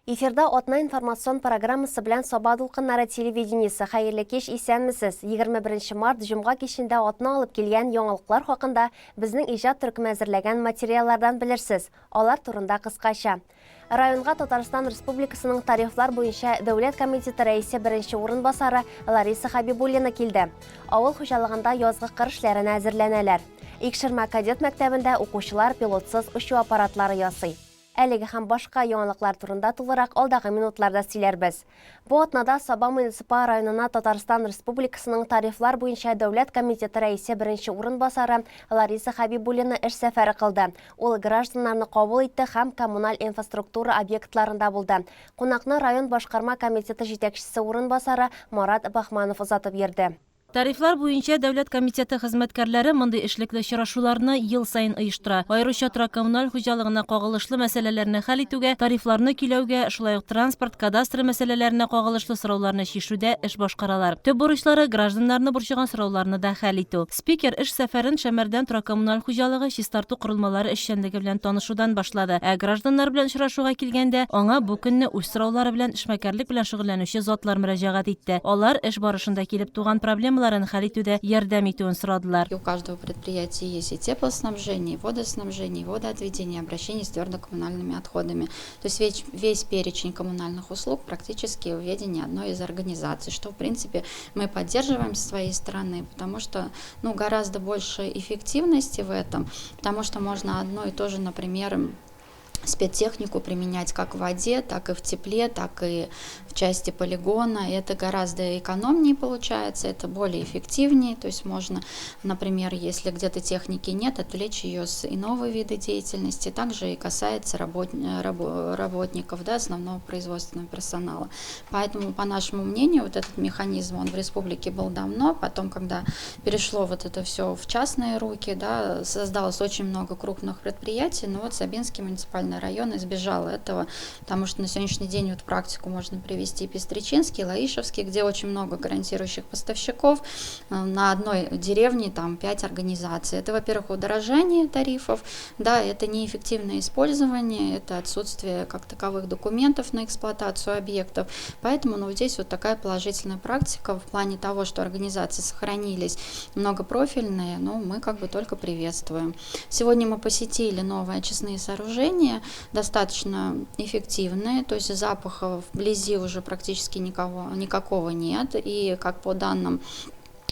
Эфирда атна информацион программасы белән Саба дулкыннары телевидениесе. Хәерле кич, исәнмесез! 21 март, җомга кичендә атна алып килгән яңалыклар хакында безнең иҗат төркеме әзерләгән материаллардан белерсез. Алар турында кыскача. Районга Татарстан Республикасының тарифлар буенча дәүләт комитеты рәисе беренче урынбасары Лариса Хәбибуллина килде. Авыл хуҗалыгында язгы кыр эшләренә әзерләнәләр. Икшермә кадет мәктәбендә укучылар пилотсыз очу аппаратлары ясый. Әлеге һәм башка яңалыклар турында тулырак алдагы минутларда сөйләрбез. Бу атнада Саба муниципаль районына Татарстан Республикасының Тарифлар буенча дәүләт комитеты рәисе беренче урынбасары Лариса Хәбибуллина эш сәфәре кылды. Ул гражданнарны кабул итте һәм коммуналь инфраструктура объектларында булды. Кунакны район башкарма комитеты җитәкчесе урынбасары Марат Баһманов озатып йөрде. Тарифлар буенча дәүләт комитеты хезмәткәрләре мондый эшлекле очрашуларны ел саен оештыра. Аеруча торак-коммуналь хуҗалыгына кагылышлы мәсьәләләрне хәл итүгә, тарифларны көйләүгә, шулай ук транспорт, кадастры мәсьәләләренә кагылышлы сорауларны чишүдә эш башкаралар. Төп бурычлары, гражданнарны борчыган сорауларны да хәл итү. Спикер эш сәфәрен Шәмәрдән торак-коммуналь хуҗалыгы, чистарту корылмалары эшчәнлеге белән танышудан башлады. Ә гражданнар белән очрашуга килгәндә, аңа бу көнне үз сораулары белән эшмәкәрлек белән шөгыльләнүче затлар мөрәҗәгать итте. Алар эш барышында килеп туган проблемаларын хәл итүдә ярдәм итүен сорадылар. У каждого предприятия есть и теплоснабжение, и водоснабжение, и водоотведение, обращение с твердокоммунальными отходами. То есть весь, весь перечень коммунальных услуг практически в ведении одной из организаций, что, в принципе, мы поддерживаем со своей стороны, потому что, ну, гораздо больше эффективности в этом, потому что можно одно и то же, например, спецтехнику применять как в воде, так и в тепле, так и в части полигона. Это гораздо экономнее получается, это более эффективнее. То есть можно, например, если где-то техники нет, отвлечь ее с иного вида деятельности. Также и касается работников, да, основного производственного персонала. Поэтому, по нашему мнению, вот этот механизм, он в республике был давно. Потом, когда перешло вот это все в частные руки, да, создалось очень много крупных предприятий, но вот Сабинский муниципальный район избежал этого, потому что на сегодняшний день вот практику можно привести Пестречинский, Лаишевский, где очень много гарантирующих поставщиков. На одной деревне там 5 организаций. Это, во-первых, удорожание тарифов, да, это неэффективное использование, это отсутствие как таковых документов на эксплуатацию объектов. Поэтому, ну, здесь вот такая положительная практика в плане того, что организации сохранились многопрофильные, ну, мы как бы только приветствуем. Сегодня мы посетили новые очистные сооружения, достаточно эффективные, то есть запаха вблизи уже практически никакого нет, и как по данным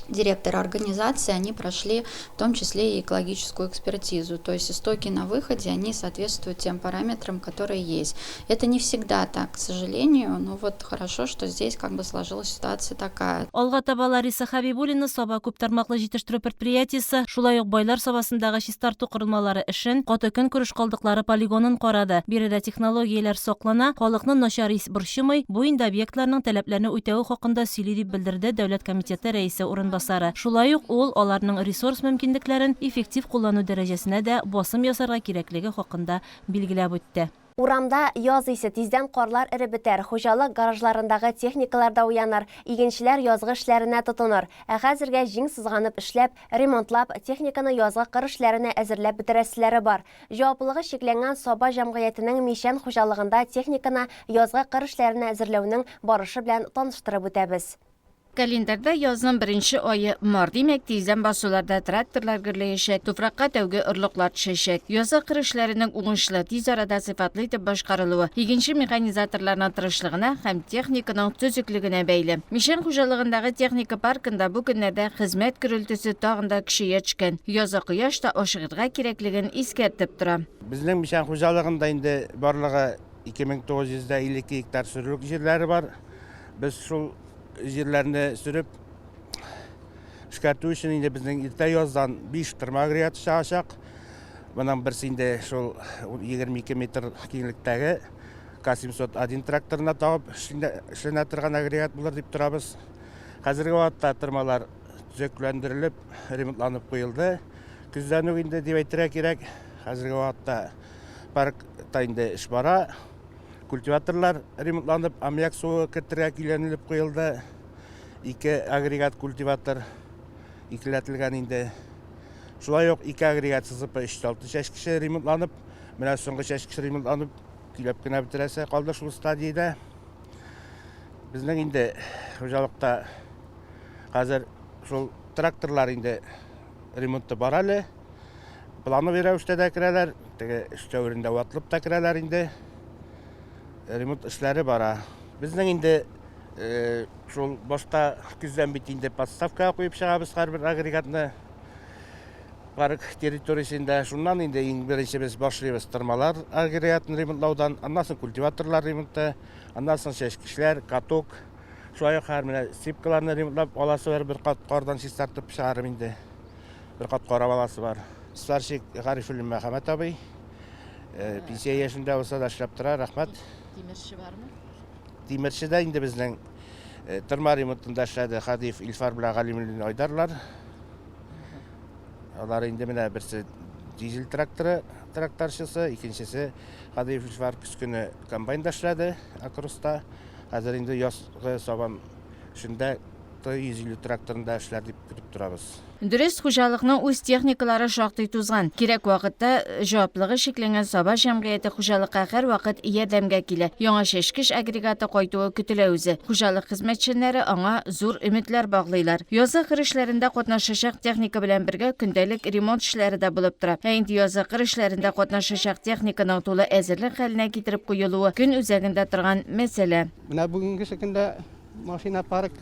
директора организации, они прошли в том числе и экологическую экспертизу, то есть истоки на выходе, они соответствуют тем параметрам, которые есть. Это не всегда так, к сожалению, но вот хорошо, что здесь как бы сложилась ситуация такая. Алга таба Лариса Хәбибуллина Саба күптармаклы җитештерү предприятиесе, шулай ук Байлар Сабасындагы чистарту корылмалары эшен, каты көнкүреш калдыклары полигонын карады. Биредә технологияләр саклана, халыкны начар ис борчымый, бу инде объектларның таләпләрне үтәве хакында сөйли, дип белдерде Дәүләт комитеты рәисе урынбасары. Шулай ук ул аларның ресурс мөмкинлекләрен эффектив куллану дәрәҗәсенә дә басым ясарга кирәклеге хакында билгеләп үтте. Урамда яз исе, тиздән карлар эреп бетәр, хуҗалык гаражларындагы техникалар да уяныр, игенчеләр язгы эшләренә тотыныр. Ә хәзергә җиң сызганып эшләп, ремонтлап, техниканы язгы кыр эшләренә әзерләп бетерәселәре бар. Җаваплылыгы чикләнгән Саба җәмгыятенең Мичән хуҗалыгында техниканы язгы кыр эшләренә әзерләүнең барышы белән таныштырып үтәбез. Календарьда язның беренче ае март. Димәк, тиздән басуларда тракторлар гөрләячәк, туфракка тәүге орлыклар төшәчәк. Язгы кыр эшләренең уңышлы, тиз арада сыйфатлы итеп башкарылуы игенче-механизаторларның тырышлыгына һәм техниканың төзеклегенә бәйле. Мичән хуҗалыгындагы техника паркында бу көннәрдә хезмәт гөрелтесе тагын да көчәя төшкән. Язгы кояш та ашыгырга кирәклеген искәртеп тора. Безнең Мичән хуҗалыгында инде барлыгы 2952 гектар сөрүлек җирләре бар. Без шул җирләрне сөреп эшкәртү өчен инде безнең иртә яздан 5 тырма агрегаты чыгачак. Моның берсе инде шул 22 метр киңлектәге К-701 тракторына тагып эшләнә торган агрегат булыр дип торабыз. Хәзерге вакытта тырмалар төзекләндерелеп, ремонтланып куелды. Көздән үк инде дип әйтергә кирәк. Хәзерге вакытта паркта инде эш бара. Культиваторлар ремонтланып, аммиак суы кертергә көйләнелеп куелды. Ике агрегат культиватор икеләтелгән инде. Шулай ук ике агрегат СЗП 306 чәчкече ремонтланып, менә соңгы чәчкеч ремонтланып көйләп кенә бетерәсе калды шул стадиядә. Безнең инде хуҗалыкта хәзер шул тракторлар инде ремонты бар әле. Плановый рәвештә дә керәләр, теге эш дәверендә ватылып та керәләр инде. Ремонт эшләре бара. Безнең инде э, шул башта көздән бит инде подставкага куеп чыгабыз һәрбер агрегатны парк территориясендә. Шуннан инде иң беренче без башлыйбыз тырмалар агрегатын ремонтлаудан, аннан соң культиваторлар ремонты, аннан соң чәчкечләр, каток, шулай ук һәр менә сипкаларны ремонтлап аласы бар, бер кат кардан чистартып чыгарып инде. Бер кат карап аласы бар. Сварщик Гарифуллин Мөхәммәт абый. Э, пенсия яшендә булса да эшләп тора, рәхмәт. Тимерче бармы? Тимерче дә инде безнең э, тырма ремонтында эшләде Хадиев Илфар белән Галимуллин Айдарлар. Алар инде менә берсе дизель тракторы тракторчысы, икенчесе Хадиев Илфар көз көне комбайнда эшләде Акроста. Хәзер инде язгы сабан эшендә Т-150 тракторында эшләр дип көтеп торабыз. Дөрес, хуҗалыкның үз техникалары шактый тузган. Кирәк вакытта җаваплыгы чикләнгән Саба җәмгыяте хуҗалыкка һәрвакыт ярдәмгә килә. Яңа чәчкеч агрегаты кайтуы көтелә үзе. Хуҗалык хезмәтчәннәре аңа зур өметләр баглыйлар. Язгы кыр эшләрендә катнашачак техника белән бергә көндәлек ремонт эшләре дә булып тора. Ә инде язгы кыр эшләрендә катнашачак техниканың тулы әзерлек хәленә китереп куелуы көн үзәгендә торган мәсьәлә. Менә бүгенгесе көндә Машина парк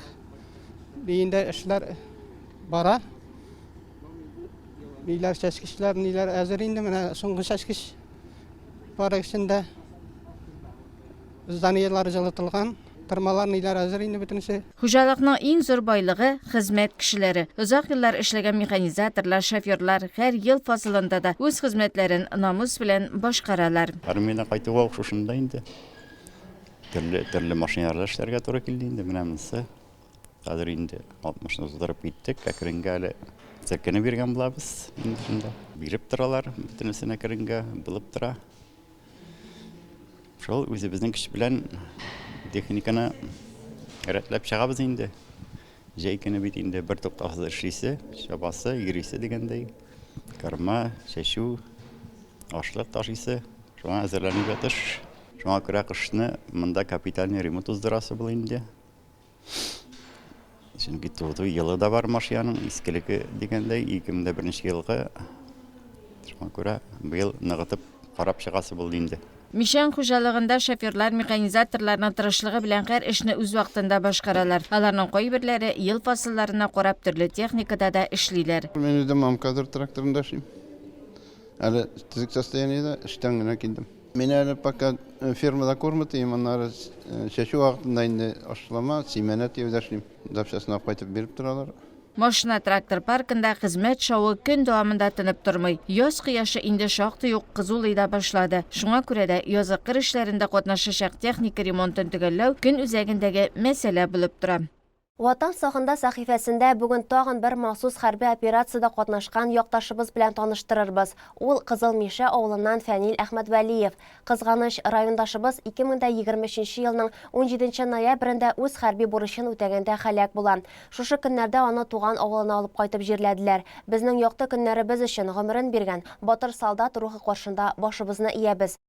биендә эшләр бара. Ниләр чәчкечләр, ниләр әзер инде менә соңгы чәчкеч парк эчендә. Зданиеләр җылытылган, тырмалар ниләр әзер инде бөтенесе. Хуҗалыкның иң зур байлыгы, хезмәт кешеләре. Озак еллар эшләгән механизаторлар, шоферлар һәр ел фасылында да үз хезмәтләрен намус белән башкаралар. Армиядән кайтуга ук шушында инде. Төрле төрле машиналарда эшләргә туры килде инде. Менә монысы. Хәзер инде 60-ны уздырып киттек. Әкренгә әле церквне биргән булабыз инде шунда. Биреп торалар, бөтенесен әкренгә булып тора. Шул үзебезнең көч белән техниканы рәтләп чыгабыз инде. Җәй көне бит инде бер туктаусыз эшлисе, чабасы, йөрисе дигәндәй. Корма, чәчү, ашлык ташыйсы. Шуңа әзерләнеп ятыш. Шуңа күрә кышны монда капитальный ремонт уздырасы була инде. Чөнки тузу елы да бар машинаның, искелеге дигәндәй, 2001 елгы. Шуңа күрә быел ныгытып карап чыгасы булды инде. Мичән хуҗалыгында шоферлар, механизаторларның тырышлыгы белән һәр эшне үз вакытында башкаралар. Аларның кайберләре ел фасылларына карап төрле техникада да эшлиләр. Мин үзем Амкадр тракторында эшлим. Әле төзек состояниедә, эштән генә килдем. Мин әле пока фермада корма тием, аннары чәчү вакытында инде ашлама, симәнә тиюдә эшлим. Запчастьны алып кайтып биреп торалар. Машина-трактор паркында хезмәт шавы көн дәвамында тынып тормый. Яз кояшы инде шактый ук кызулый да башлады. Шуңа күрә дә язгы кыр эшләрендә катнашачак техника ремонтын төгәлләү көн үзәгендәге мәсьәлә булып тора. Ватан сагында сәхифәсендә бүген тагын бер махсус хәрби операциядә катнашкан якташыбыз белән таныштырырбыз. Ул, Кызыл Мишә авылыннан Фәнил Әхмәтвәлиев. Кызганыч, райондашыбыз 2023 елның унҗиденче ноябрендә үз хәрби бурычын үтәгәндә һәлак була. Шушы көннәрдә аны туган авылына алып кайтып җирләделәр. Безнең якты көннәребез өчен гомерен биргән батыр солдат рухы каршында башыбызны иябез.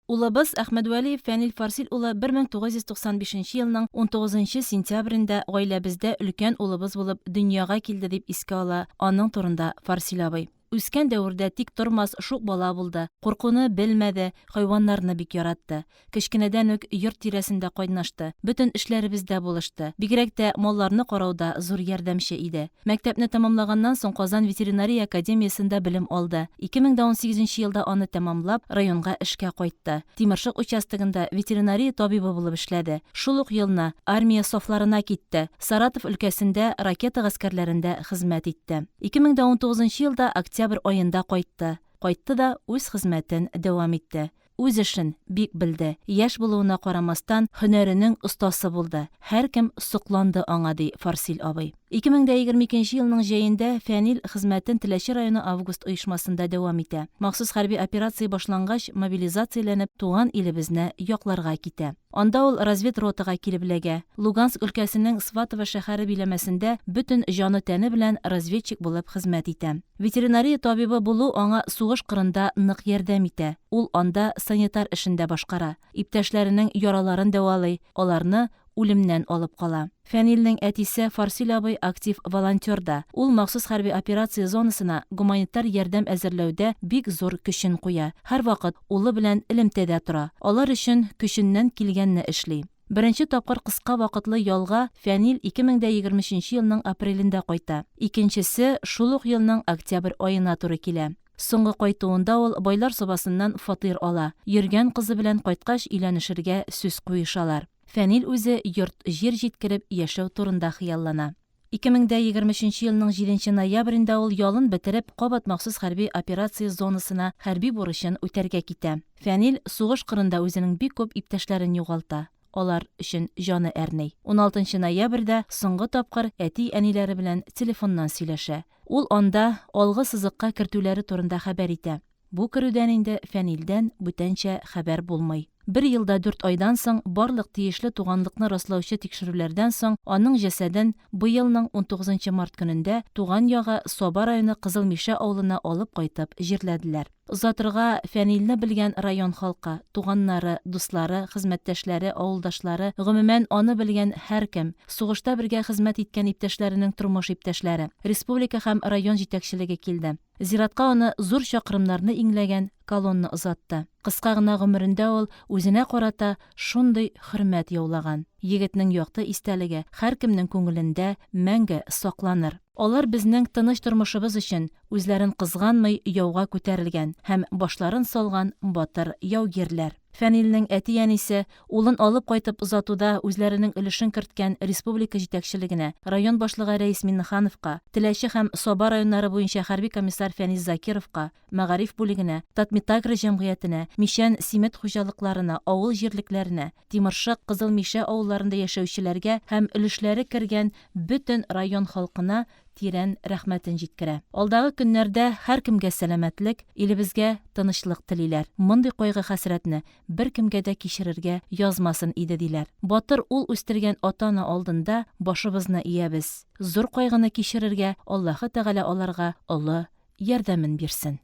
Улыбыз Әхмәдвәлиев Фәнил Фарсил улы 1995 елның 19 сентябрендә гаиләбездә өлкән улыбыз булып дөньяга килде, дип искә ала аның турында Фарсил абый. Үскән дәвердә тик тормас шук бала булды, куркуны белмәде, хайваннарны бик яратты. Кечкенәдән үк йорт тирәсендә кайнашты, бөтен эшләребездә булышты. Бигрәк тә малларны карауда зур ярдәмче иде. Мәктәпне тәмамлаганнан соң Казан ветеринария академиясендә белем алды. 2018 нче елда аны тәмамлап, районга эшкә кайтты. Тимершык участогында ветеринария табибы булып эшләде. Шул ук елны армия сафларына китте, Саратов өлкәсендә ракета гаскәрләрендә хезмәт итте. 2019 елда октябрь аенда кайтты. Кайтты да үз хезмәтен дәвам итте. Үз эшен бик белде, яшь булуына карамастан, һөнәренең остасы булды, һәркем сокланды аңа, ди Фарсил абый. 2022 елның җәендә Фәнил хезмәтен Теләче районы Август оешмасында дәвам итә. Махсус хәрби операция башлангач, мобилизацияләнеп, туган илебезне якларга китә. Анда ул разведротага килеп эләгә. Луганск өлкәсенең Сватово шәһәре биләмәсендә бөтен җаны-тәне белән разведчик булып хезмәт итә. Ветеринария табибы булу аңа сугыш кырында нык ярдәм итә. Ул анда санитар эшен дә башкара. Иптәшләренең яраларын дәвалый, аларны үлемнән алып кала. Фәнилнең әтисе Фарсил абый актив волонтер да. Ул махсус хәрби операция зонасына гуманитар ярдәм әзерләүдә бик зур көчен куя. Һәрвакыт улы белән элемтәдә тора. Алар өчен көченнән килгәнне эшли. Беренче тапкыр кыска вакытлы ялга Фәнил 2023 елның апрелендә кайта. Икенчесе шул ук елның октябрь аена туры килә. Соңгы кайтуында ул Байлар Сабасыннан фатир ала. Йөргән кызы белән кайткач өйләнешергә сүз куешалар. Фәнил үзе йорт-җир җиткереп яшәү турында хыяллана. 2023 елның җиденче ноябрендә ул ялын бетереп, кабат махсус хәрби операция зонасына хәрби бурычын үтәргә китә. Фәнил сугыш кырында үзенең бик күп иптәшләрен югалта, алар өчен җаны әрни. Уналтынчы ноябрьдә соңгы тапкыр әти-әниләре белән телефоннан сөйләшә. Ул анда алгы сызыкка кертүләре турында хәбәр итә. Бу керүдән инде Фәнилдән бүтәнчә хәбәр булмый. Бер ел да дүрт айдан соң, барлык тиешле туганлыкны раслаучы тикшерүләрдән соң, аның җәсәден быелның унтугызынчы март көнендә туган ягы Саба районы Кызыл Мишә авылына алып кайтып җирләделәр. Озатырга Фәнилне белгән район халкы, туганнары, дуслары, хезмәттәшләре, авылдашлары, гомумән, аны белгән һәркем, сугышта бергә хезмәт иткән иптәшләренең тормыш иптәшләре, республика һәм район җитәкчелеге килде. Зиратка аны зур чакрымнарны иңләгән колонна озатты. Кыска гына гомерендә ул үзенә карата шундый хөрмәт яулаган. Егетнең якты истәлеге һәркемнең күңелендә мәңге сакланыр. Алар безнең тыныч тормышыбыз өчен үзләрен кызганмый яуга күтәрелгән һәм башларын салган батыр яугирләр. Фәнилнең әти-әнисе, улын алып кайтып озатуда үзләренең өлешен керткән республика җитәкчелегенә, район башлыгы Рәис Миннехановка, Теләче һәм Саба районнары буенча хәрби комиссар Фәнис Закировка, мәгариф бүлегенә, Татметагро җәмгыятенә, Мичән, Симет хуҗалыкларына, авыл җирлекләренә, Тимершык, Кызыл Мишә авылларында яшәүчеләргә һәм өлешләре кергән бөтен район халкына тирән рәхмәтен җиткерә. Алдагы көннәрдә һәркемгә сәламәтлек, илебезгә тынычлык телиләр. Мондый кайгы-хәсрәтне беркемгә дә кичерергә язмасын иде, диләр. Батыр ул үстергән ата-ана алдында башыбызны иябез. Зур кайгыны кичерергә Аллаһы Тәгалә аларга олы ярдәмен бирсен.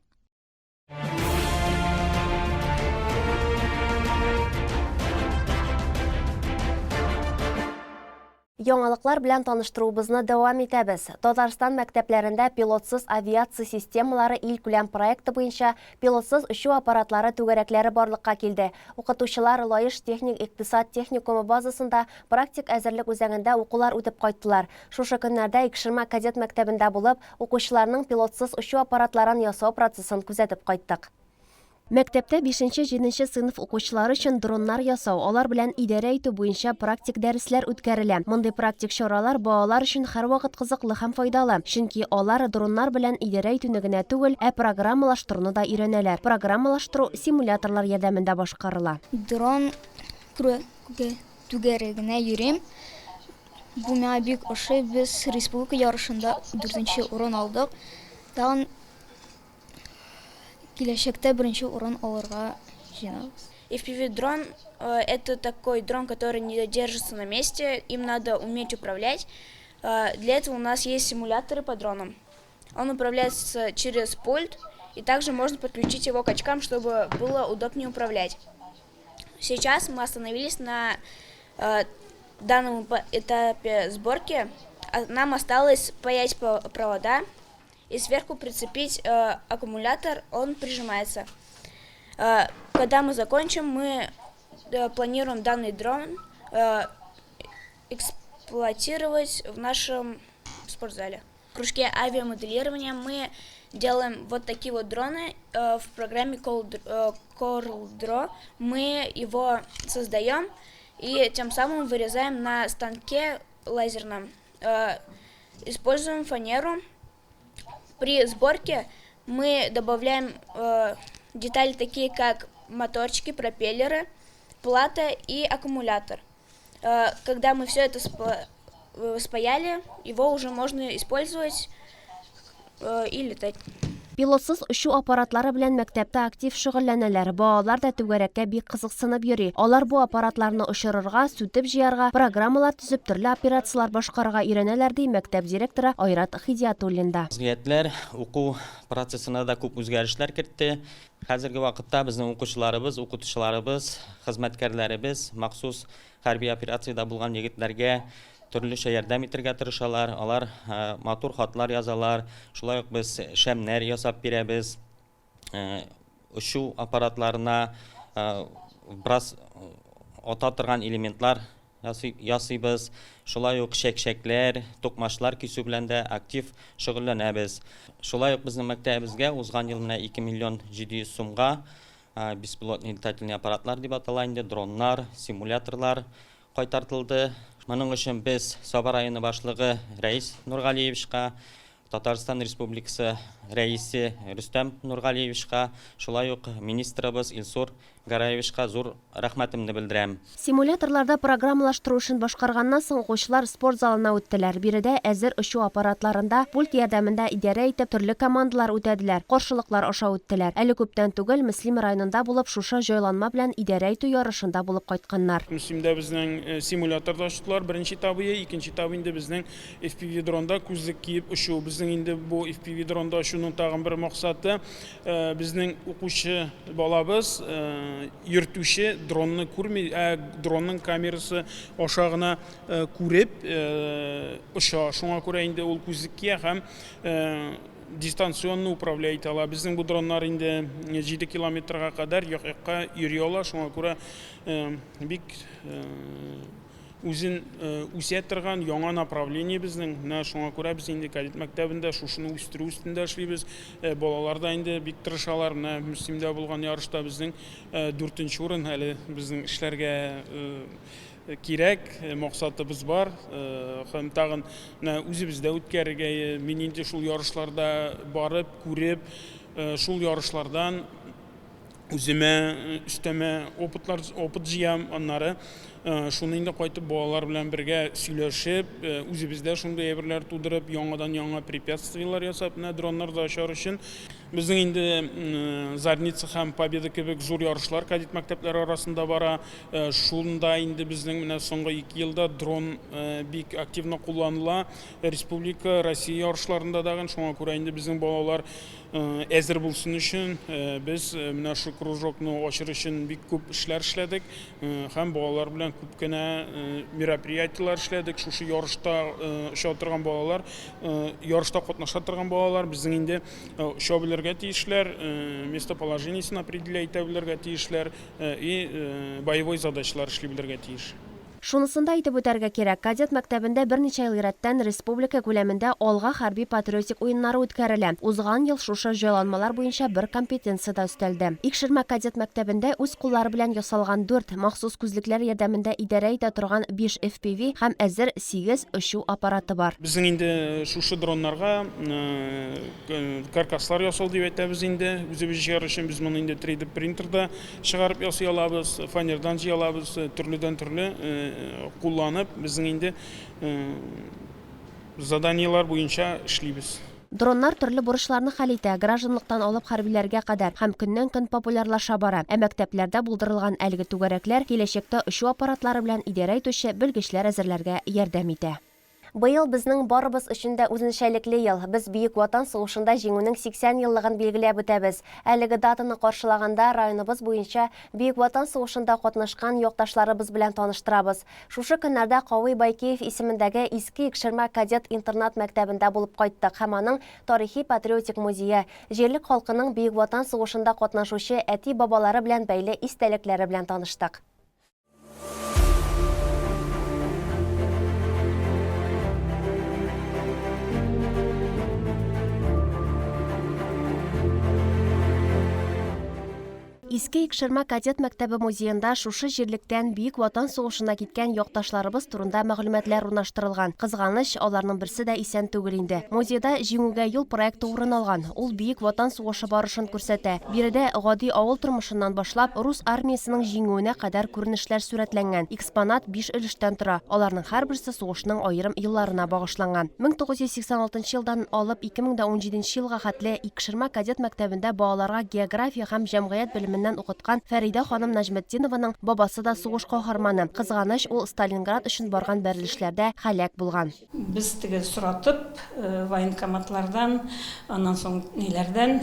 Яңалыклар белән таныштыруыбызны дәвам итәбез. Татарстан мәктәпләрендә пилотсыз авиация системалары илкүләм проекты буенча пилотсыз очу аппаратлары түгәрәкләре барлыкка килде. Укытучылар Лаеш техник икътисад техникумы базасында практик әзерлек үзәгендә укулар үтеп кайттылар. Шушы көннәрдә Икшермә кадет мәктәбендә булып, укучыларның пилотсыз очу аппаратларын ясау процессын күзәтеп кайттык. Мәктәптә бишенче-җиденче сыйныф укучылары өчен дроннар ясау, алар белән идарә итү буенча практик дәресләр үткәрелә. Мондый практик чаралар балалар өчен һәрвакыт кызыклы һәм файдалы, чөнки алар дроннар белән идарә итүне генә түгел, ә программалаштыруны да өйрәнәләр. Программалаштыру симуляторлар ярдәмендә башкарыла. Дрон түгәрәгенә йөрим. Бу миңа бик ошый. Без республика ярышында дүртенче урын алдык. Тагын киләчәктә беренче урын алырга җыенабыз. FPV-дрон э, это такой дрон, который не держится на месте, им надо уметь управлять. Э, для этого у нас есть симуляторы по дронам. Он управляется через пульт, и также можно подключить его к очкам, чтобы было удобнее управлять. Сейчас мы остановились на э, данном этапе сборки. А нам осталось паять провода и сверху прицепить э, аккумулятор, он прижимается. Э, когда мы закончим, мы э, планируем данный дрон э, эксплуатировать в нашем спортзале. В кружке авиамоделирования мы делаем вот такие вот дроны э, в программе CorelDRAW. Мы его создаем и тем самым вырезаем на станке лазерном. Используем фанеру. При сборке мы добавляем детали такие, как моторчики, пропеллеры, плата и аккумулятор. Когда мы все это спаяли, его уже можно использовать и летать. Пилотсыз очу аппаратлары белән мәктәптә актив шөгыльләнәләр. Балалар да түгәрәккә бик кызыксынып йөри. Алар бу аппаратларны очырырга, сүтеп җыярга, программалар төзеп төрле операцияләр башкарырга өйрәнәләр, ди мәктәп директоры Айрат Хидиятуллин да. Вазгыятьләр уку процессына да күп үзгәрешләр кертте. Хәзерге вакытта безнең укучыларыбыз, укытучыларыбыз, хезмәткәрләребез махсус хәрби операциядә булган егетләргә төрлечә ярдәм итергә тырышалар. Алар матур хатлар язалар. Шулай ук без шәмнәр ясап бирәбез. Очу аппаратларына бераз ата торган элементлар ясыйбыз. Шулай ук чәкчәкләр, токмачлар кисү белән дә актив шөгыльләнәбез. Шулай ук безнең мәктәбебезгә узган ел менә 2 миллион 700 сумга беспилотный летательный аппаратлар дип атала инде, дроннар, симуляторлар кайтартылды. Моның өчен без Саба районы башлыгы Рәис Нургалиевичка, Татарстан Республикасы Рәисе Рөстәм Нургалиевичка, шулай ук министрыбыз Илсур Гараевичка зур рәхмәтемне белдерәм. Симуляторларда программалаштыру эшен башкарганнан соң укучылар спорт залына үттеләр. Биредә әзер очу аппаратларында пульт ярдәмендә идарә итеп төрле командалар үтәделәр, каршылыклар аша үттеләр. Әле күптән түгел Мөслим районында булып шушы җайланма белән идарә итү ярышында булып кайтканнар. Мөслимдә безнең симуляторда очтылар, беренче этабы, икенче этабы инде безнең FPV дронда күзлек киеп очу. Безнең инде бу FPV дронда очуның тагын бер максаты, Безнең укучы балабыз йөртүче дронны күрми, ә дронның камерасы аша гына күреп оча. Шуңа күрә инде ул күзлек кия һәм дистанционно управлять итә ала. Безнең бу дроннар инде 7 километрга кадәр як-якка йөри ала. Шуңа күрә бик Үзен үсә торган яңа направление безнең. Менә шуңа күрә без инде кадет мәктәбендә шушыны үстерү өстендә эшлибез. Балалар да инде бик тырышалар. Менә Мөслимдә булган ярышта безнең дүртенче урын. Әле безнең эшләргә кирәк, максатыбыз бар. Һәм тагын менә үзебездә үткәрергә. Мин инде шул ярышларда барып, күреп, шул ярышлардан үземә өстәмә опытлар, опыт җыям, аннары шуны инде кайтып балалар белән бергә сөйләшеп, үзебездә шундый әйберләр тудырып, яңадан-яңа препятствиеләр ясап, менә дроннарда очар өчен. Безнең инде Зарница һәм Победа кебек зур ярышлар кадет мәктәпләре арасында бара. Шунда инде безнең менә соңгы ике елда дрон бик активно кулланыла. Республика, Россия ярышларында дагын. Шуңа күрә инде безнең балалар Әзер булсын өчен без менә шу кружокны ачыр өчен бик күп эшләр эшләдек һәм балалар белән күп кенә мероприятиеләр эшләдек. Шушы ярышта оча торган балалар, ярышта катнаша торган балалар безнең инде оча белергә тиешләр, местоположениесен определять итә белергә тиешләр и боевой задачалар эшли белергә тиеш. Шунысын да әйтеп үтәргә кирәк, кадет мәктәбендә берничә ел рәттән республика күләмендә Алга хәрби-патриотик уеннары үткәрелә. Узган ел шушы җайланмалар буенча бер компетенция дә өстәлде. Икшермә кадет мәктәбендә үз куллары белән ясалган дүрт, махсус күзлекләр ярдәмендә идарә итә торган биш FPV һәм әзер сигез очу аппараты бар. Безнең инде шушы дроннарга каркаслар ясау дип әйтәбез инде, үзебез җыяр өчен без моны инде 3D принтерда Чыгарып ясый алабыз, фанердан җыя алабыз, төрледән-төрле кулланып, безнең инде заданиеләр буенча эшлибез. Дроннар төрле бурычларны хәл итә, гражданлыктан алып хәрбиләргә кадәр, һәм көннән-көн популярлаша бара. Ә мәктәпләрдә булдырылган әлеге түгәрәкләр киләчәктә очу аппаратлары белән идарә итүче белгечләр әзерләргә ярдәм итә. Быел безнең барыбыз өчен дә үзенчәлекле ел. Без Бөек Ватан сугышында Җиңүнең 80 еллыгын билгеләп үтәбез. Әлеге датаны каршылаганда районыбыз буенча Бөек Ватан сугышында катнашкан якташларыбыз белән таныштырабыз. Шушы көннәрдә Кави Байкиев исемендәге Иске Икшермә кадет интернат-мәктәбендә булып кайттык һәм аның тарихи-патриотик музее, җирлек халкының Бөек Ватан сугышында катнашучы әти-бабалары белән бәйле истәлекләре белән таныштык. Иске Икшермә кадет мәктәбе музеенда шушы җирлектән Бөек Ватан сугышына киткән якташларыбыз турында мәгълүматлар урнаштырылган. Кызганыч, аларның берсе дә исән түгел инде. Музейда Җиңүгә юл проекты урын алган. Ул Бөек Ватан сугышы барышын күрсәтә. Биредә гади авыл тормышыннан башлап, рус армиясенең җиңүенә кадәр күренешләр сурәтләнгән. Экспонат биш өлештән тора, аларның һәрберсе сугышның аерым елларына багышланган. 1986 елдан алып 2017 елга хәтле Икшермә кадет мәктәбендә балаларга география һәм җәмгыять белеменнән укыткан Фәридә ханым Нәҗметдинованың бабасы да сугыш каһарманы. Кызганыч, ул Сталинград өчен барган бәрелешләрдә һәлак булган. Без теге соратып, военкоматлардан, аннан соң ниләрдән,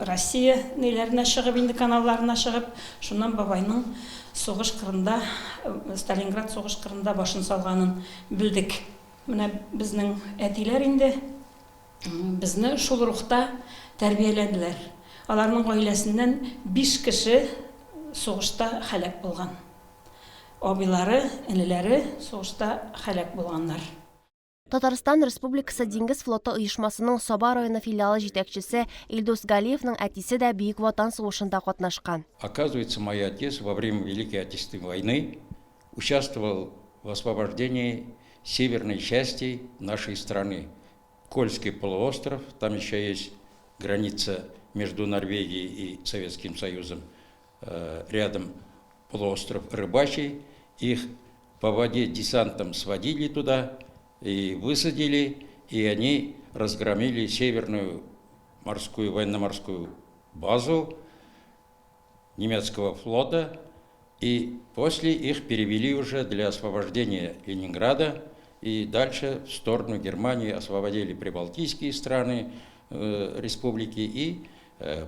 Россия ниләренә чыгып инде, каналларына чыгып, шуннан бабайның сугыш кырында, Сталинград сугыш кырында башын салганын белдек. Менә безнең әтиләр инде безне шул рухта тәрбияләделәр. Аларның гаиләсеннән биш кеше сугышта һәлак булган. Абыйлары, энеләре сугышта һәлак булганнар. Татарстан Республикасы Диңгез флоты оешмасының Саба районы филиалы җитәкчесе Илдус Галиевның әтисе дә Бөек Ватан сугышында катнашкан. Оказывается, мой отец во время Великой Отечественной войны участвовал в освобождении северной части нашей страны. Кольский полуостров, там еще есть граница между Норвегией и Советским Союзом, рядом полуостров Рыбачий. Их по воде десантом сводили туда и высадили, и они разгромили северную морскую, военно-морскую базу немецкого флота, и после их перевели уже для освобождения Ленинграда, и дальше в сторону Германии освободили прибалтийские страны, республики и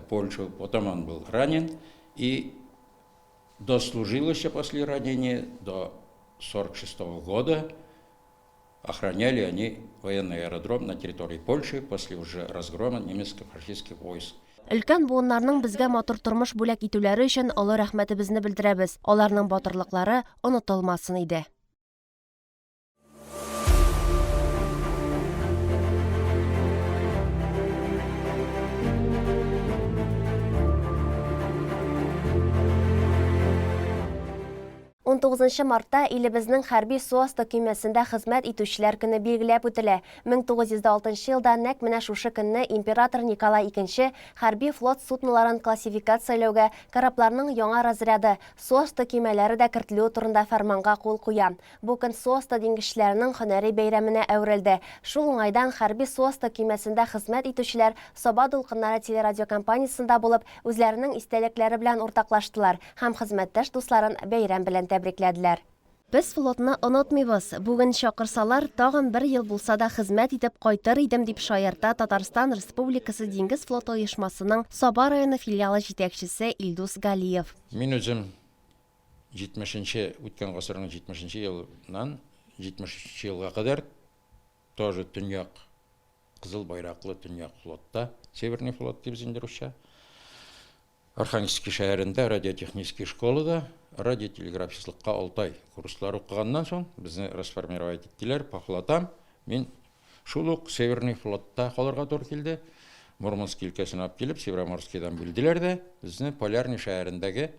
Польшу. Потом он был ранен и дослужил еще после ранения до 46 года. Охраняли они военный аэродром на территории Польши после уже разгрома немецко-фашистских войск. Өлкән буыннарның безгә матур тормыш бүләк итүләре өчен олы рәхмәтебезне белдерәбез. Аларның батырлыклары онытылмасын иде. Унтугызынчы мартта илебезнең хәрби су асты көймәсендә хезмәт итүчеләр көне билгеләп үтелә. 1906 елда нәкъ менә шушы көнне император Николай Икенче хәрби флот судноларын классификацияләүгә корабларның яңа разряды, су асты көймәләре дә кертелүе турында фәрманга кул куя. Бу көн су асты диңгезчеләренең һөнәри бәйрәменә әверелде. Шул уңайдан хәрби су асты көймәсендә хезмәт итүчеләр Саба дулкыннары телерадиокомпаниясендә булып, үзләренең истәлекләре белән уртаклаштылар һәм хезмәттәш дусларын бәйрәм белән тәбрикләделәр. Без флотны онытмыйбыз. Бүген чакырсалар, тагын бер ел булса да хезмәт итеп кайтыр идем, дип шаярта Татарстан Республикасы Диңгез флоты оешмасының Саба районы филиалы җитәкчесе Илдус Галиев. Мин үзем Җитмешенче, үткән гасырның җитмешенче елыннан 73 нче елга кадәр тоже төньяк Кызыл байраклы төньяк флотта, Северный флот дибез инде русча, Архангельский шәһәрендә радиотехнический школада радиотелеграфистлыкка алты ай курслар укыганнан соң безне расформировать иттеләр по флотам. Мин шул ук Северный флотта калырга туры килде. Мурманск өлкәсенә алып килеп, Североморскийдан бүлделәр дә безне Полярный шәһәрендәге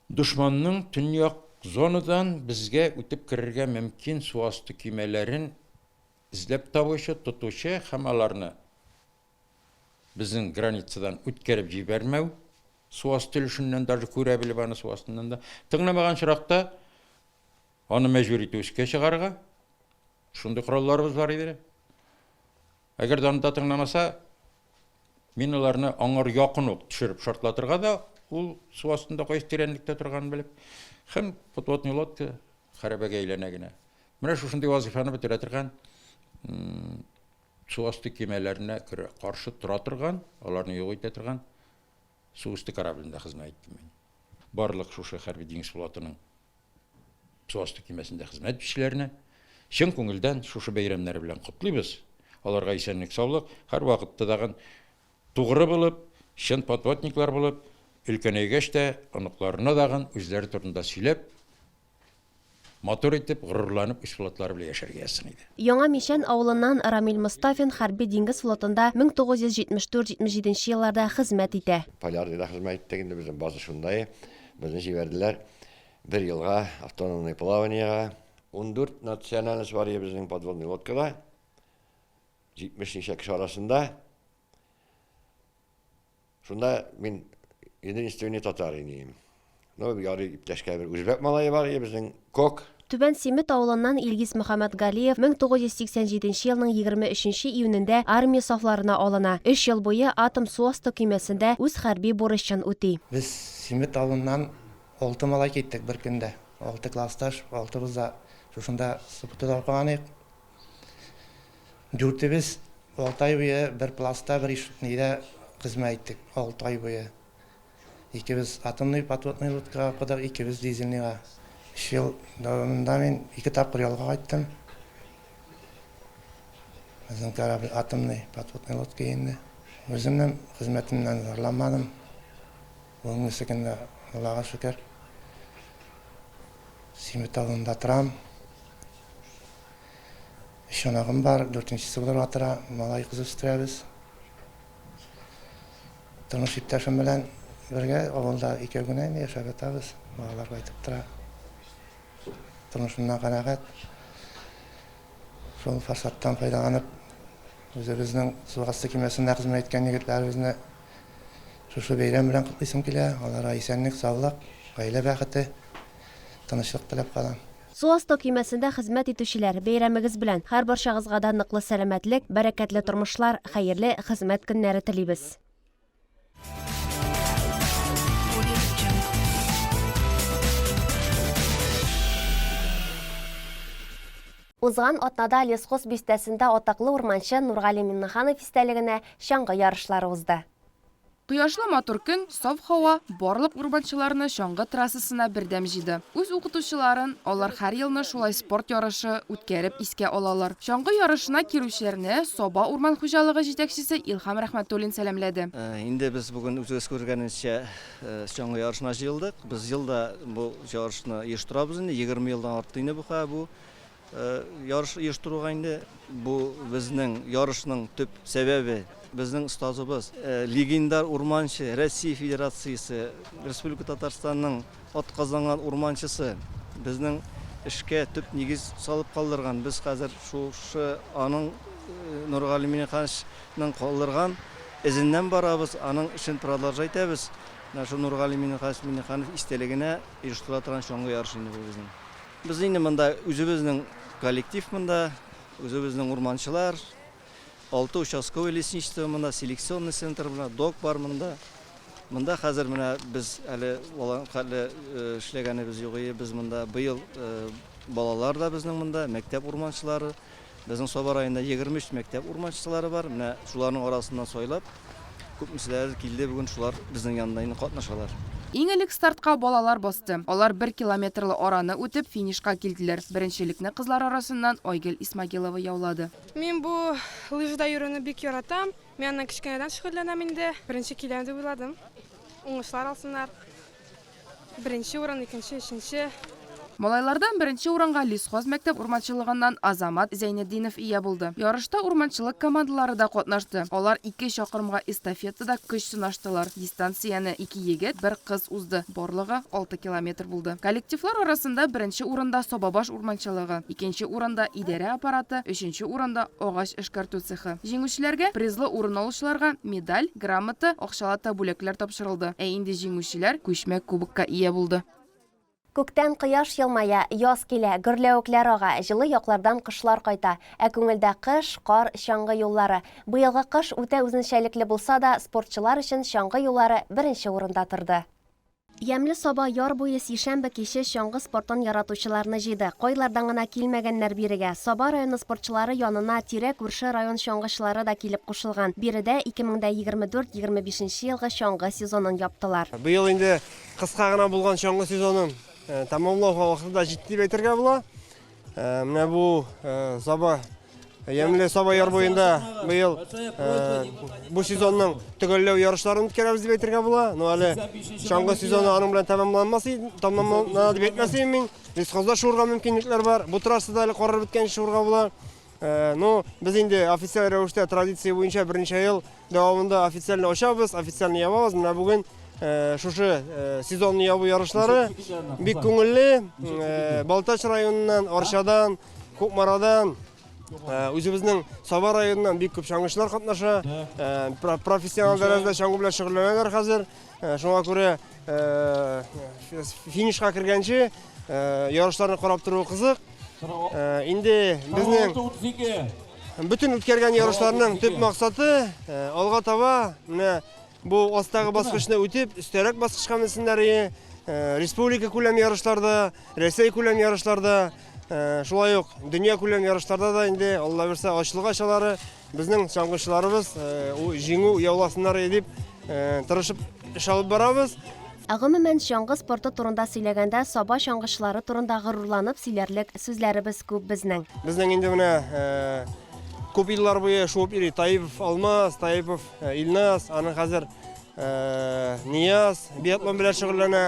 Дошманның төньяк зонадан безгә үтеп керергә мөмкин су асты көймәләрен эзләп табучы, тотучы һәм аларны безнең границадан үткәреп җибәрмәү, су асты өлешеннән даже күрә белеп аны су астыннан да тыңламаган очракта аны мәҗбүр итү өскә чыгарырга. Шундый коралларыбыз бар иде. Әгәр дә аны да тыңламаса, мин аларны аңар якын ук төшереп шартлатырга да, ул су астында кайсы тирәнлектә торганын белеп, һәм подводный лодка хәрабәгә әйләнә генә. Менә шушындый вазифаны бетерә торган су асты көймәләренә каршы тора торган, аларны юк итә торган су өсте кораблендә хезмәт иттем мин. Барлык шушы хәрби диңгез флотының су асты көймәсендә хезмәт итүчеләрне чын күңелдән шушы бәйрәмнәре белән котлыйбыз. Аларга исәнлек-саулык, һәрвакытта тагын тугры булып, чын подводниклар булып, өлкәнәйгәч тә оныкларына тагын үзләре турында сөйләп, Матур итеп, горурланып үз флотлары белән яшәргә язсын иде. Яңа Мичән авылыннан Рамил Мостафин Хәрби диңгез флотында 1974-77 елларда хезмәт итә. Полярныйда хезмәт иттек, инде безнең база шунда. Безне җибәрделәр бер елга автономный плаваниегә. 14 национальность бар иде безнең подводный лодкада. 70 ничә кеше арасында. Шунда мин единственный татар инем. Ну, ярый иптәшкә бер үзбәк малае бар иде безнең, Кок. Түбән Симет авылыннан Илгиз Мөхәммәтгалиев 1987 елның 23 нче июнендә армия сафларына алына. Өч ел буе атом су асты көймәсендә үз хәрби бурычын үти. Без Симет авылыннан алты малай киттек бер көндә. Алты классташ, алтыбыз да шушында СПТУда укыган идек. Дүртебез алты ай буе бер пластта, бер иш нидә хезмәт иттек. Алты ай буе. Икебез атомный подводный лодкага укыдык, икебез дизельныйга. Өч ел дәвамында мин ике тапкыр ялга кайттым. Безнең корабль атомный подводный лодка инде. Үземнең хезмәтемнән зарланмадым. Бүгенгесе көндә, Аллага шөкер, Симет авылында торам. Өч оныгым бар, дүртенчесе булырга тора, малай кыз үстерәбез. Тормыш иптәшем белән бергә авылда икәү генә инде яшәп ятабыз. Балалар кайтып тора. Тормышымнан канәгать. Шул форсаттан файдаланып, үзебезнең су асты көймәсендә хезмәт иткән егетләребезне шушы бәйрәм белән котлыйсым килә. Аларга исәнлек, саулык, гаилә бәхете, тынычлык теләп калам. Су асты көймәсендә хезмәт итүчеләр, бәйрәмегез белән! Һәрбарчагызга да ныклы сәламәтлек, бәрәкәтле тормышлар, хәерле хезмәт көннәре телибез! Узган атнада Лесхоз бистәсендә атаклы урманчы Нургали Миңнеханов истәлегенә чаңгы ярышлары узды. Кояшлы матур көн, саф һава барлык урманчыларны чаңгы трассасына бердәм җыйды. Үз укытучыларын алар һәр елны шулай спорт ярышы үткәреп искә алалар. Чаңгы ярышына килүчеләрне Саба урман хуҗалыгы җитәкчесе Илһам Рәхмәтуллин сәламләде. Инде без бүген үзегез күргәнегезчә чаңгы ярышына җыелдык. Без ел да бу ярышны оештырабыз инде, 20 елдан артты инде бу бу Ярыш оештыруга инде бу безнең ярышның төп сәбәбе, безнең остазыбыз, легендар урманчы, Россия Федерациясе, Республика Татарстанның атказанган урманчысы, безнең эшкә төп нигез салып калдырган. Без хәзер шушы аның Нургали Миннехановичның калдырган эзеннән барабыз, аның эшен продолжать итәбез. Менә шул Нургали Миннеханович Миннеханов истәлегенә оештырыла торган чаңгы ярышы инде бу безнең. Без инде монда үзебезнең коллектив монда, үзебезнең урманчылар, алты участковый лесничество монда, селекционный центр монда, док бар монда. Монда хәзер менә без әле хәтле эшләгәнебез юк ие, без монда быел балалар да безнең монда, мәктәп урманчылары. Безнең Саба районында 23 мәктәп урманчылары бар. Менә шуларның арасыннан сайлап, күпмеселәре килде бүген, шулар безнең янда инде катнашалар. Иң элек стартка балалар басты. Алар бер километрлы араны үтеп, финишка килделәр. Беренчелекне кызлар арасыннан Айгөл Исмагилова яулады. Мин бу лыжада йөрүне бик яратам. Мин аннан кечкенәдән шөгыльләнәм инде. Беренче киләм дип уйладым. Уңышлар алсыннар. Беренче урын, икенче, өченче. Малайлардан беренче урынга Лесхоз мәктәп урманчылыгыннан Азамат Зәйнетдинов ия булды. Ярышта урманчылык командалары да катнашты. Алар ике чакрымга эстафетада көч сынаштылар. Дистанцияне ике егет, бер кыз узды. Барлыгы алты километр булды. Коллективлар арасында беренче урында Сабабаш урманчылыгы, икенче урында идарә аппараты, өченче урында агач эшкәртү цехы. Җиңүчеләргә, призлы урын алучыларга медаль, грамота, акчалата бүләкләр тапшырылды. Ә инде җиңүчеләр күчмә кубокка ия булды. Күктән кояш елмая, яз килә, гөрләвекләр ага, җылы яклардан кошлар кайта. Ә күңелдә кыш, кар, чаңгы юллары. Быелгы кыш үтә үзенчәлекле булса да, спортчылар өчен чаңгы юллары беренче урында торды. Ямьле Саба яр буе сишәмбе киче чаңгы спортын яратучыларны җыйды. Кайлардан гына килмәгәннәр бирегә. Саба районы спортчылары янына тирә-күрше район чаңгычылары да килеп кушылган. Биредә 2024, 25 елгы чаңгы сезонын яптылар. Быел инде кыска гына булган чаңгы сезонын тәмамлауга вакыты да җитте дип әйтергә була. Менә бу Саба Ямьле Саба яр буенда быел бу сезонның төгәлләү ярышларын үткәрәбез дип әйтергә була. Но әле чаңгы сезоны аның белән тәмамланмас, тәмамлана дип әйтмәс идем мин. Лесхозда шуырга мөмкинлекләр бар. Бу трассада әле карар беткәнче шуырга була. Ну, без инде официаль рәвештә традиция буенча берничә ел дәвамында официально ачабыз, официально ябабыз. Менә бүген шушы сезонны ябу ярышлары бик күңелле. Балтач районыннан, Арчадан, Кукмарадан, үзебезнең Саба районыннан бик күп чаңгычылар катнаша. Профессионал дәрәҗәдә чаңгы белән шөгыльләнәләр хәзер. Шуңа күрә финишка кергәнче ярышларны карап тору кызык. Инде безнең бөтен үткәргән ярышларның төп максаты алга таба менә бу астагы баскычны үтеп, өстәрәк баскычка менсеннәр ие. Республика күләм ярышларда, Рәсәй күләм ярышларда, шулай ук дөнья күләм ярышларда да инде Алла бирсә ачлык ачалары безнең чаңгычыларыбыз җиңү яуласыннар дип тырышып эш алып барабыз. Ә гомумән, чаңгы спорты турында сөйләгәндә Саба чаңгычылары турында горурланып сөйләрлек сүзләребез күп безнең. Безнең инде менә күп еллар буе шуып йөри Таипов Алмаз, Таипов Илназ, аның хәзер Нияз биатлон белән шөгыльләнә.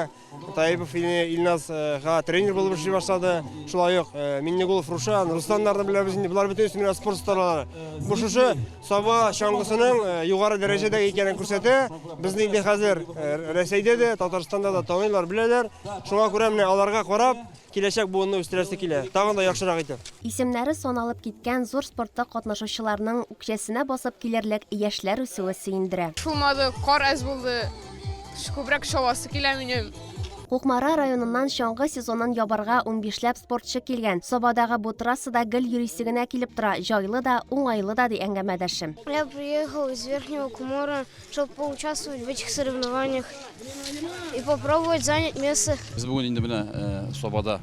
Таипов Илназга тренер булып эшли башлады. Шулай ук Миннегулов Рушан, Русланнарны беләбез инде. Болар бөтенесе менә спорт осталары. Бу шушы Саба чаңгысының югары дәрәҗәдә икәнен күрсәтә. Безне инде хәзер Рәсәйдә дә, Татарстанда да таныйлар, беләләр. Шуңа күрә менә аларга карап, киләчәк буынны үстерәсе килә. Тагын да яхшырак итеп. Исемнәре саналып киткән зур спортта катнашучыларның үкчәсенә басып килерлек яшьләр үсүе сөендерә. Шулмады, кар әз булды. Күбрәк шавасы килә минем. Кукмара районыннан чаңгы сезонын ябарга унбишләп спортчы килгән. Сабадагы бу трассада гел йөрисе генә килеп тора, җайлы да, уңайлы да, ди әңгәмәдәшем. Я приехал из Верхнего Кумора, чтобы поучаствовать в этих соревнованиях и попробовать занять место. Без бүген инде менә э, Сабада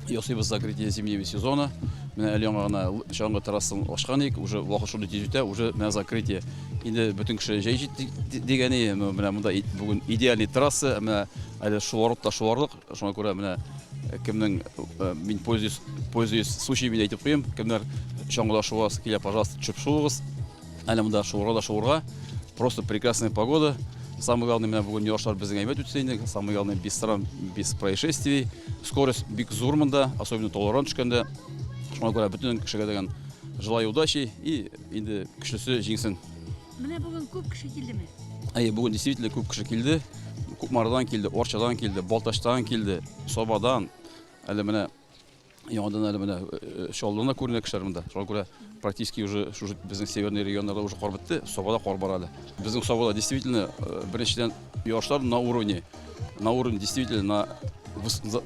ясыйбыз закрытие зимнего сезона. Менә әле яңа гына чаңгы трассасын ачкан идек, уже вакыт шундый тиз үтә, уже менә закрытие. Инде бөтен кеше җәй җитте дигәне, менә монда бүген идеальный трасса, менә әле шуарлык та шуарлык. Шуңа күрә менә э, кемнең э, мин пользуюсь, пользуюсь случаем әйтеп куйыйм, кемнәр чаңгыда шуасы килә, пожалуйста, төшеп шуыгыз. Әле монда шуырга да шуырга. Просто прекрасная погода. Самое главное, менә бүген ярышлар безнең әйбәт үтсә инде. Самое главное, без травм, без происшествий. Скорость бик зур монда, особенно толардан төшкәндә. Шуңа күрә бөтен кешегә дигән желаю удачи и инде көчлесе җиңсен. Менә бүген күп кеше килдеме? Әйе, бүген действительно күп кеше килде. Кукмарадан килде, Орчадан килде, Балтачтан килде, Сабадан. Әле менә Яңадан әле менә Чаллыдан да күренә кешеләр монда. Шуңа күрә практически уже шушы безнең северный регионнарда уже кар бетте, Сабада кар бар әле. Безнең Сабада действительно беренчедән ярышлар на уровне, на уровне действительно на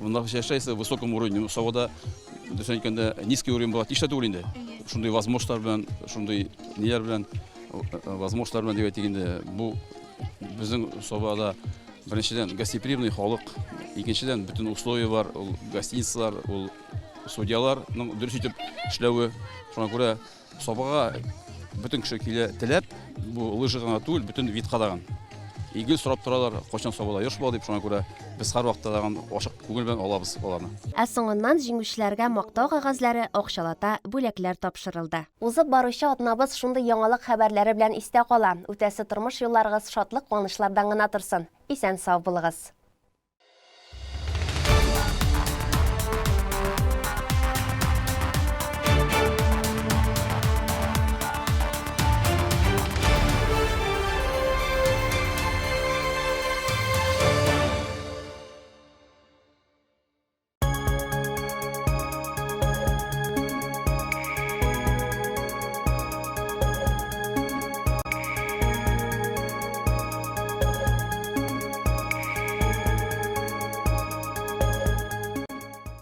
находящийся высоком уровне. Ну, Сабада, дөресен әйткәндә, низкий уровень була тиеш тә түгел инде. Шундый возможностьлар белән, шундый ниләр белән, возможностьлар белән дип әйтик инде, бу безнең Сабада Беренчедән, гостеприимный халык, икенчедән, бөтен условия бар, ул гостиницалар, ул судьяларның дөрес итеп эшләве. Шуңа күрә Сабага бөтен кеше килә теләп, бу лыжи гына түгел, бөтен видка дагын. И гел сорап торалар, кайчан Сабада ярыш була дип, шуңа күрә без һәрвакытта дагын ачык күңел белән алабыз аларны. Ә соңыннан җиңүчеләргә мактау кәгазьләре, акчалата бүләкләр тапшырылды. Узып баручы атнабыз шундый яңалык хәбәрләре белән истә кала. Үтәсе тормыш юлларыгыз шатлык-куанычлардан гына торсын. Исән-сау булыгыз!